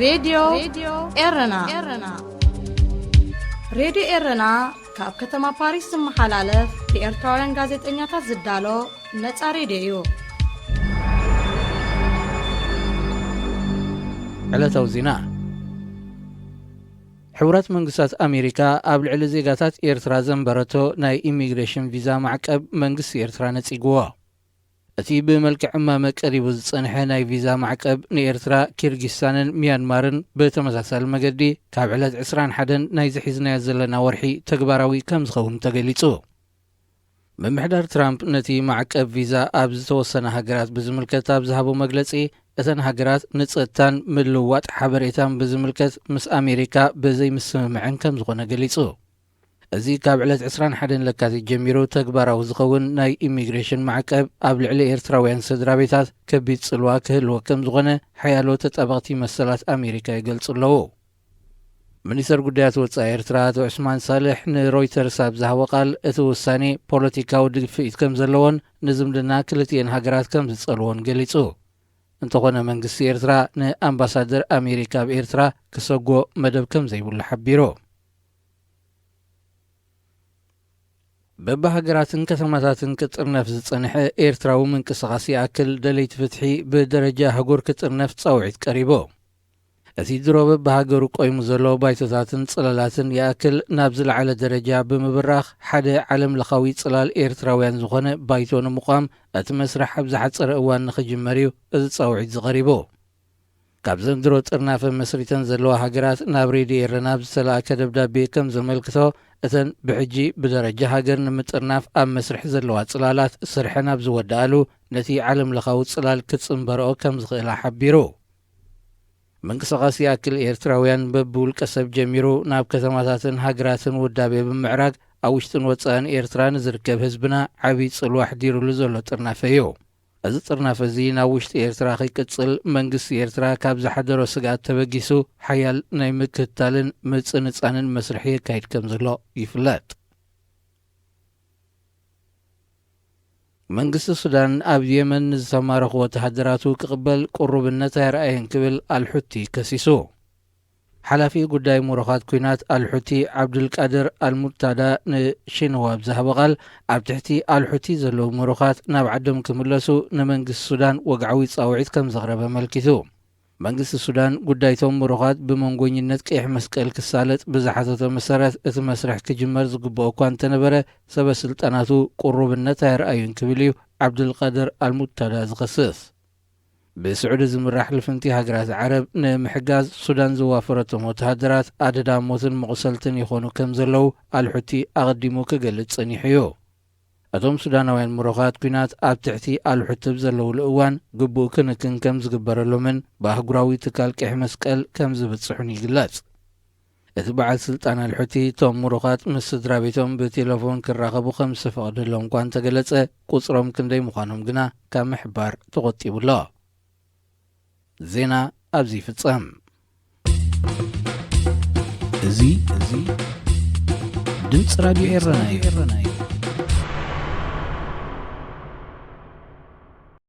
ሬድዮ ኤረና። ሬድዮ ኤረና ካብ ከተማ ፓሪስ ዝመሓላለፍ ብኤርትራውያን ጋዜጠኛታት ዝዳሎ ነጻ ሬድዮ እዩ። ዕለታዊ ዜና። ሕቡራት መንግስታት ኣሜሪካ ኣብ ልዕሊ ዜጋታት ኤርትራ ዘንበረቶ ናይ ኢሚግሬሽን ቪዛ ማዕቀብ መንግስቲ ኤርትራ ነጺግዎ። እቲ ብመልክዕ እማመ ቀሪቡ ዝጸንሐ ናይ ቪዛ ማዕቀብ ንኤርትራ፣ ኪርጊስታንን ሚያንማርን ብተመሳሳሊ መገዲ ካብ ዕለት ዕስራን ሓደን ናይዚ ሒዝናዮ ዘለና ወርሒ ተግባራዊ ከም ዝኸውን ተገሊጹ። ምምሕዳር ትራምፕ ነቲ ማዕቀብ ቪዛ ኣብ ዝተወሰነ ሃገራት ብዝምልከት ኣብ ዝሃቦ መግለጺ፣ እተን ሃገራት ንጸጥታን ምልውዋጥ ሓበሬታን ብዝምልከት ምስ ኣሜሪካ ብዘይምስምምዐን ከም ዝኾነ ገሊጹ። እዚ ካብ ዕለት ዕስራን ሓደን ለካቲት ጀሚሩ ተግባራዊ ዝኸውን ናይ ኢሚግሬሽን ማዕቀብ ኣብ ልዕሊ ኤርትራውያን ስድራ ቤታት ከቢድ ጽልዋ ክህልዎ ከም ዝኾነ ሓያሎ ተጣበቕቲ መሰላት ኣሜሪካ ይገልጹ ኣለዉ። ሚኒስተር ጉዳያት ወጻኢ ኤርትራ ኣቶ ዑስማን ሳልሕ ንሮይተርስ ኣብ ዝሃቦ ቃል፣ እቲ ውሳኔ ፖለቲካዊ ድፍኢት ከም ዘለዎን ንዝምድና ክልቲኤን ሃገራት ከም ዝጸልዎን ገሊጹ። እንተኾነ መንግስቲ ኤርትራ ንኣምባሳደር ኣሜሪካ ኣብ ኤርትራ ክሰጎ መደብ ከም ዘይብሉ ሓቢሩ። በብሃገራትን ከተማታትን ክጥርነፍ ዝጸንሐ ኤርትራዊ ምንቅስቓስ ይኣክል ደለይቲ ፍትሒ ብደረጃ ኣህጉር ክጥርነፍ ጻውዒት ቀሪቡ። እቲ ድሮ በብሃገሩ ቆይሙ ዘሎ ባይቶታትን ጽላላትን ይኣክል ናብ ዝለዓለ ደረጃ ብምብራኽ፣ ሓደ ዓለም ለኻዊ ጽላል ኤርትራውያን ዝኾነ ባይቶ ንምቋም እቲ መስርሕ ኣብ ዝሓጸረ እዋን ንኽጅመር እዩ እዚ ጻውዒት ዝቐሪቡ። ካብ ዘንድሮ ጥርናፈ መስሪተን ዘለዋ ሃገራት ናብ ሬድዮ ኤረና ኣብ ዝተላእከ ደብዳቤ ከም ዘመልክቶ፣ እተን ብሕጂ ብደረጃ ሃገር ንምጥርናፍ ኣብ መስርሕ ዘለዋ ጽላላት ስርሐን ኣብ ዝወድኣሉ፣ ነቲ ዓለም ለኻዊ ጽላል ክጽንበርኦ ከም ዝኽእላ ሓቢሩ። ምንቅስቓስ ይኣክል ኤርትራውያን በብውልቀ ሰብ ጀሚሩ ናብ ከተማታትን ሃገራትን ውዳቤ ብምዕራግ፣ ኣብ ውሽጥን ወጻእን ኤርትራ ንዝርከብ ህዝብና ዓቢ ጽልዋ ኣሕዲሩሉ ዘሎ ጥርናፈ እዩ። እዚ ጥርናፈ እዚ ናብ ውሽጢ ኤርትራ ከይቅጽል መንግስቲ ኤርትራ ካብ ዝሓደሮ ስግኣት ተበጊሱ፣ ሓያል ናይ ምክትታልን ምጽንጻንን መስርሕ የካይድ ከም ዘሎ ይፍለጥ። መንግስቲ ሱዳን ኣብ የመን ንዝተማረኹ ወተሃደራቱ ክቕበል ቅሩብነት ኣየርኣየን ክብል ኣልሑቲ ከሲሱ። ሓላፊ ጉዳይ ምሩኻት ኲናት ኣልሑቲ ዓብዱልቃድር ኣልሙርታዳ ንሺንዋ ኣብ ዝሃቦ ቃል፣ ኣብ ትሕቲ ኣልሑቲ ዘለዉ ምሩኻት ናብ ዓዶም ክምለሱ ንመንግስቲ ሱዳን ወግዓዊ ጻውዒት ከም ዘቕረበ ኣመልኪቱ። መንግስቲ ሱዳን ጉዳይቶም ምሩኻት ብመንጎኝነት ቀይሕ መስቀል ክሳለጥ ብዝሓተቶ መሰረት፣ እቲ መስርሕ ክጅመር ዝግብኦ እኳ እንተነበረ፣ ሰበ ስልጣናቱ ቅሩብነት ኣየርኣዩን ክብል እዩ ዓብዱልቃድር ኣልሙርታዳ ዝኸስስ። ብስዑዲ ዝምራሕ ልፍንቲ ሃገራት ዓረብ ንምሕጋዝ ሱዳን ዝዋፈረቶም ወተሃደራት ኣደዳ ሞትን መቑሰልትን ይኾኑ ከም ዘለዉ ኣልሑቲ ኣቐዲሙ ክገልጽ ጸኒሑ እዩ። እቶም ሱዳናውያን ምሩኻት ኲናት ኣብ ትሕቲ ኣልሑቲ ኣብ ዘለዉሉ እዋን ግቡእ ክንክን ከም ዝግበረሎምን ብኣህጉራዊ ትካል ቀይሕ መስቀል ከም ዝብጽሑን ይግለጽ። እቲ በዓል ስልጣን ኣልሑቲ፣ እቶም ምሩኻት ምስ ስድራ ቤቶም ብቴሌፎን ክራኸቡ ከም ዝተፈቕደሎም እኳ እንተገለጸ፣ ቁጽሮም ክንደይ ምዃኖም ግና ካብ ምሕባር ተቖጢቡ ኣሎ። ዜና ኣብዚ ይፍጸም። እዚ፣ እዚ ድምፂ ራድዮ ኤረና እዩ።